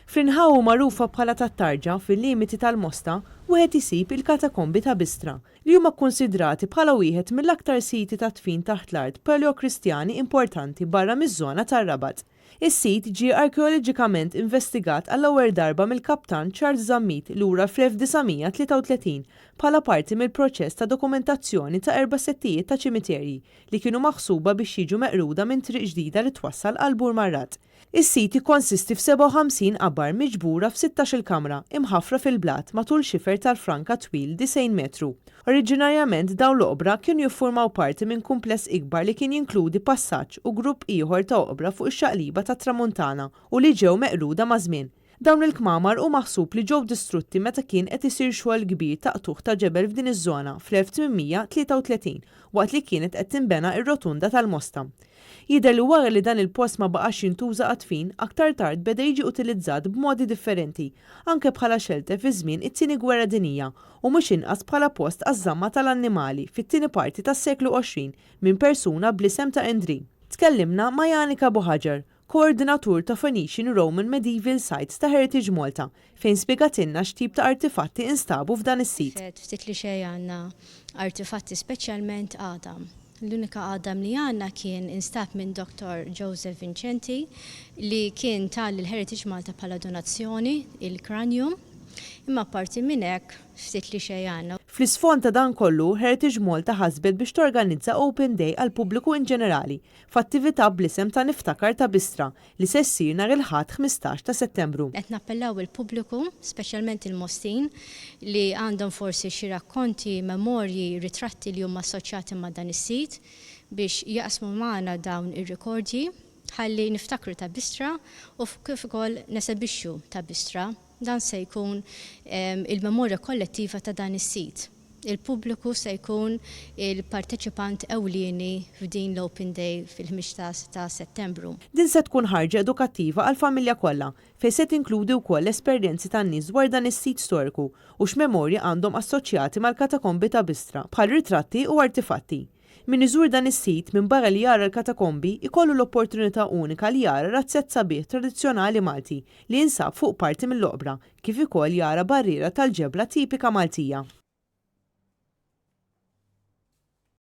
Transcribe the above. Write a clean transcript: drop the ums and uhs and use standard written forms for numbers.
Fl-inħawi magħrufa bħala tat-Tarġa, fil-limiti tal-Mosta, wieħed isib il-Katakombi ta' Bistra, li huma kkunsidrati bħala wieħed mill-aktar siti ta' dfin taħt l-art Paleokristjani importanti barra miż-żona tar-Rabat. Is-sit ġie arkeoloġikament investigat għall-ewwel darba mill-Kaptan Charles Zammit lura fl-1933 bħala parti mill-proċess ta' dokumentazzjoni ta' erba' settijiet ta' ċimiterji li kienu maħsuba biex jiġu meqruda minn triq ġdida li twassal għal Burmarrad. Is-sit jikkonsisti f'57 qabar miġbura f'sittax-il kamra, imħaffra fil-blat matul xifer tal-franka twil 90 metru. Oriġinarjament dawn l-oqbra kienu jiffurmaw parti minn kumpless ikbar li kien jinkludi passaġġ u grupp ieħor ta' oqbra fuq ix-xaqliba tat-Tramuntana u li ġew meqruda maż-żmien. Dawn il-kmamar hu maħsub li ġew distrutti meta kien qed isir xogħol kbir ta' qtugħ ta' ġebel f'din iż-żona fl-1833 waqt li kienet qed tinbena r-Rotunda tal-Mosta. Jidher li wara li dan il-post ma baqax jintuża għad-dfin, aktar tard beda jiġi utilizzat b'modi differenti, anke bħala xelter fi żmien it-Tieni Gwerra Dinjija u mhux inqas bħala post għaż-żamma tal-annimali fit-tieni parti tas-seklu 20 minn persuna bl-isem ta' Indri. Tkellimna ma' Janika Buhagiar, Koordinatur ta' Phoenician Roman Medieval Sites ta' Heritage Malta, fejn spjegatilna x'tip ta' artifatti instabu f'dan is-sit. Ftit li xejn għandna artifatti speċjalment għadam. L-unika għadam li għandna kien instab minn Dottor Joseph Vincenti li kien ta lil Heritage Malta bħala donazzjoni il-kranium. Imma apparti minn hekk ftit li xejn għandna. Fl-isfond ta' dan kollu, Heritage Malta ħasbet biex torganizza Open Day għall-pubbliku inġenerali f'attività bl-isem ta' Niftakar ta' Bistra li se ssir nhar il-Ħadd 15 ta' Settembru. Qed nappellaw il-pubbliku, speċjalment il-Mostin, li għandhom forsi xi rakkonti, memorji, ritratti li huma assoċjati ma' dan is-sit biex jaqsmu magħna dawn ir-rikordji ħalli niftakru ta' Bistra u kif ukoll nesebixxu ta' Bistra. Dan se jkun il-memorja kollettiva ta' dan is-sit. Il-pubbliku se jkun il-parteċipant ewlieni f'din l-Open Day fil-15 ta' Settembru. Din se tkun ħarġa edukattiva għall-familja kollha, fejn se tinkludi wkoll l-esperjenzi tan-nies dwar dan is-sit storiku u x'memorji għandhom assoċjati mal-Katakombi ta' Bistra bħal ritratti u artifatti. Min iżur dan is-sit, minbarra li jara l-katakombi, ikollu l-opportunità unika li jara razzett sabiħ tradizzjonali Malti li jinsab fuq parti mill-oqbra, kif ukoll jara barriera tal-ġebla tipika Maltija.